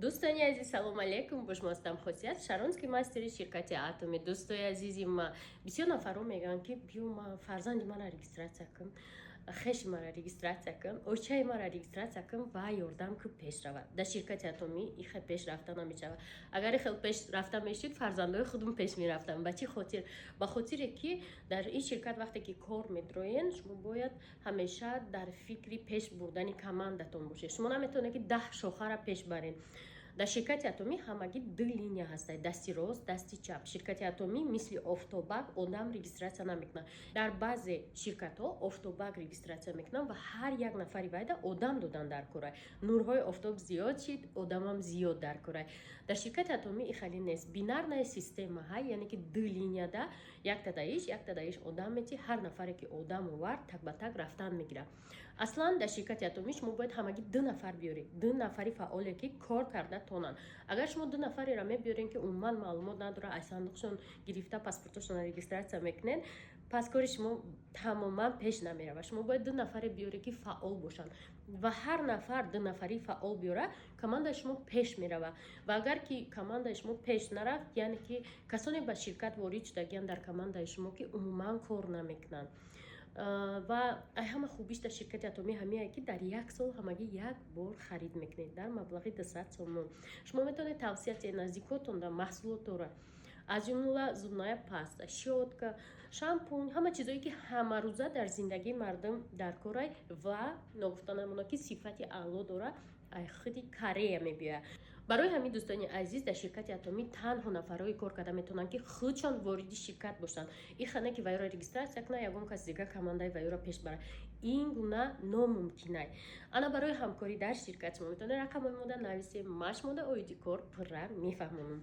Дӯстони азиз, салому алейкум! Бо шумо ҳастам, Хосият, шаронский мастери ширкати Атоми. Дӯстои азизи ма, бисёр нафарҳо мегӯянд, ки биё, ма фарзанди мара регистрация кун, хеши мара регистрация кун, очаи мара регистрация кун ва ёрдам ку пеш равад. Дар ширкати Атомӣ ихел пеш рафта намешавад. Агар ихел пеш рафта мешуд, фарзандои худум пеш мерафтам. Ба чӣ хотир? Ба хотире ки дар ин ширкат вақте ки кор медроен, шумо бояд ҳамеша дар фикри пеш бурдани командатон бошед. Шумо наметавонед, ки 10 шохара пеш баред. Дар ширкати Атомӣ ҳамагӣ ду линия ҳастад: дасти рост, дасти чап. Ширкати Атомӣ мисли офтобак одам регистрация намекунад. Дар баъзе ширкатҳо офтобак регистрация мекунанд ва ҳар як нафари вайда одам додан дар кора. Нурҳои офтоб зиёд шид, одамам зиёд дар кора. Дар ширкати Атомӣ ихали нест, бинарная система ҳай, яъне ки ду линияда, якта даиш, якта даиш одам мети. Ҳар нафаре ки одам овард, так ба так рафтан мегирад. Аслан дар ширкати Атомӣ шумо бояд ҳамагӣ ду нафар биёред, ду нафари фаъоле, ки кор карда тонанд. Агар шумо ду нафареро мебиёрем, ки умуман маълумот надорад, аз сандуқшон гирифта паспортошонро регистрация мекунед, пас кори шумо тамоман пеш намеравад. Шумо бояд ду нафаре биёред, ки фаъол бошанд, ва ҳар нафар ду нафари фаъол биёра, командаи шумо пеш меравад. Ва агар ки командаи шумо пеш нарафт, яъне ки касоне ба ширкат ворид шудагианд дар командаи шумо, ки умуман кор намекунанд. Ва ай ҳама хубиш дар ширкати Атомӣ ҳамие, ки дар як сол ҳамагӣ як бор харид мекунед дар маблағи 200 сомон. Шумо метавонед тавсияти наздикотон дар маҳсулотро, аз ҷумла зубная паста, щётка, шампунь, ҳама чизое, ки ҳамарӯза дар зиндагии мардум дар корай ва ногуфта намонад, ки сифати аъло дорад, ай худи Корея мебиёяд. Барои ҳамин, дӯстони азиз, дар ширкати Атомӣ танҳо нафарҳое кор карда метавонанд, ки худшон вориди ширкат бошанд. Ихане ки вайро регистрация кунад, ягон кас дига командаи вайро пеш барад, ин гуна номумкинай. Ана, барои ҳамкорӣ дар ширкат шумо метавонед рақамҳои мода нависем, ма шумода оиди кор пурра мефаҳмонам.